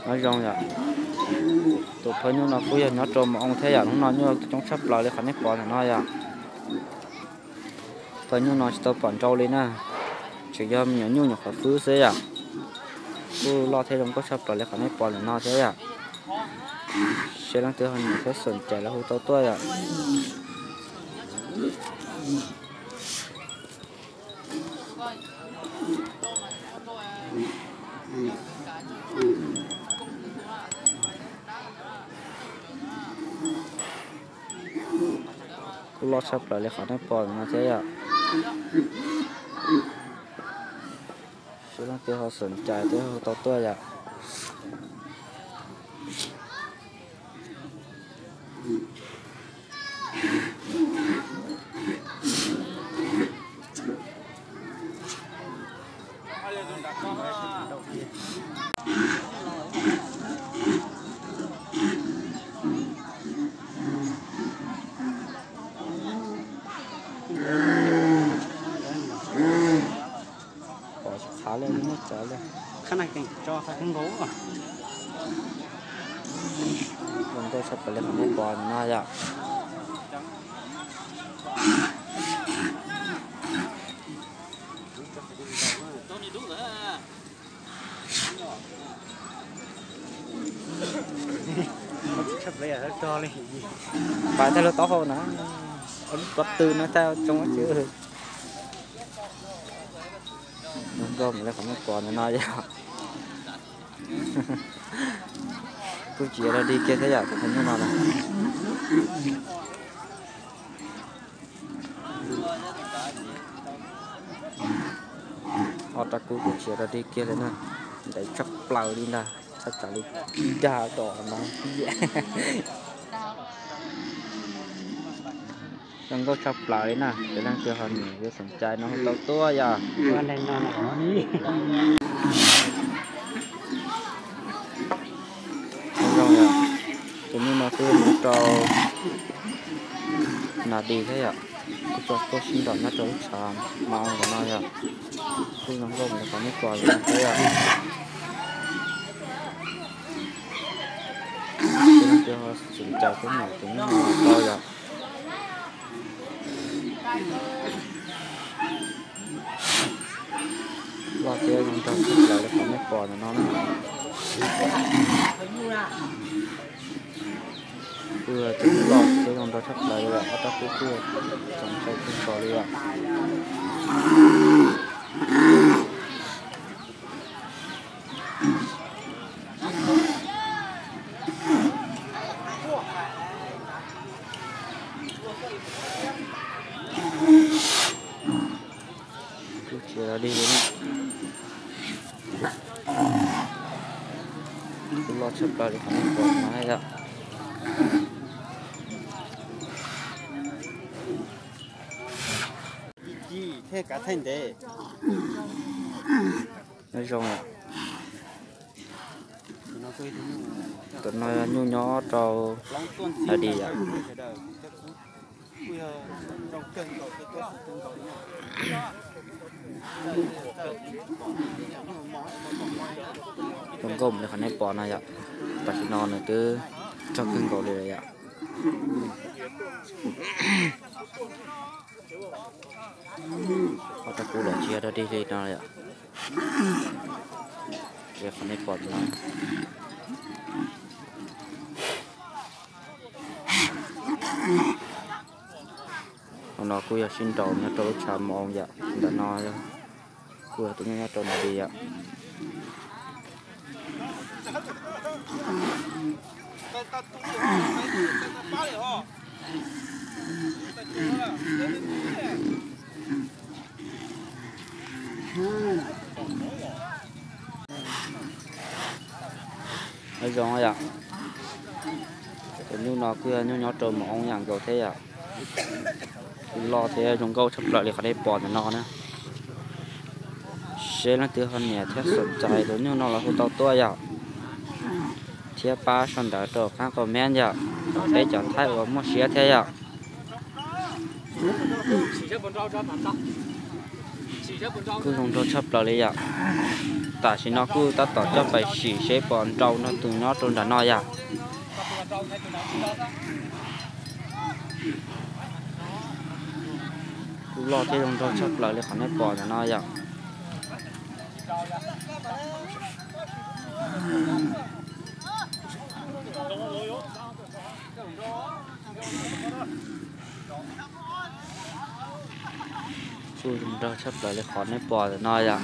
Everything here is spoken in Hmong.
Nyob zoo yom, tus phaj nyuj no kuj yog nyob rau Mos Oo thiab yom. Hnub no nyuj coob tshaj plaws li qhov nej pom ntawm no yom. Phaj nyuj no tsis tau pom nrau li na, tseem yog me nyuam nyuj nyuam qhuav fwb xwb yom. Kuj loj thiab zoo nkauj tshaj plaws li qhov nej pom ntawm no thiab yom. Seb leej twg ho nyiam thiab xoom cai los hu tau tuaj yom. Kuj loj tshaj plaws li qhov nej pom no thiab yom. Seb leej twg ho xoom cai thiab hu tau tuaj yom. Pom tsis txhav li, muaj tsav li. Zoo nkauj tshaj plaws li qhov nej pom no yom. Pais tag lub taub hau na, lub ko tw no tag tsoo xwb. Zoo nkauj mus li qhov nej pom ntawm no yom. Kuj tsis yog dog dig kiag thiab yom, tus phaj nyuj no na. Ob rab kub kuj tsis yog dog dig kiag li na, ntev tshaj plaws li ntag, tshaj tsam li dag tom no. Zoo nkauj tshaj plaws li na, ces leej twg ho nyiam yuav xoom cai no hu tau tuaj yom. Zoo yom, tus nyuj no twb nyob rau Nas Dis thiab yom, kuj tuaj sib nraus nyob rau lub tshav Mos Oo ntawm no yom. Kuj zoo nkauj mus li qhov nej pom ntawm no thiab yom. Ces leej twg ho xoom cai thiab nyiam tus nyuj no tau yom. Loj thiab zoo nraug tshaj plaws li qhov nej pom ntawm no na. Kuj yog tus loj thiab zoo nraug tshaj plaws li, ob rab kub kuj txaus ntshai kawg nkaus li yom. Kuj tsis yog dog dig li na. Kuj loj tshaj plaws li qhov nej pom no yom. Nyob zoo yom. Tus no nyuj nyob rau Nas Dis yom. Zoo nkauj mus li qhov nej pom no yom. Tam sim no nws twb rog kawg nkaus li lawm yom. Ob rab kub los tsis yog dog dig li no yom. Ces qhov nej pom no, hauv no kuj yog sib nraus nyob rau lub tshav Mos Oo yom. Ntawm no kuj yog tus nyuj nyob rau Nas Dis yom. Nyob zoo yom. Tus nyuj no kuj yog nyuj nyob rau Mos Oo yam nkaus thiab yom. Kuj loj thiab zoo nkauj tshaj plaws li qhov nej pom ntawm no na. Seb leej twg ho nyiam thiab xoom cai tus nyuj no los hu tau tuaj yom. Thiab pab sau ntawv rau qab comment yom, peb cov Thaib uas muaj siab thiab yom. Kuj zoo nraug tshaj plaws li yom. Tam sim no kuj tab tom coj pais sim seb puas nrau nrog tus nyob rau nram no yom. Kuj loj thiab zoo nraug tshaj plaws li qhov nej pom ntawm no yom. Kuj zoo nraug tshaj plaws li qhov nej pom ntawm no yom.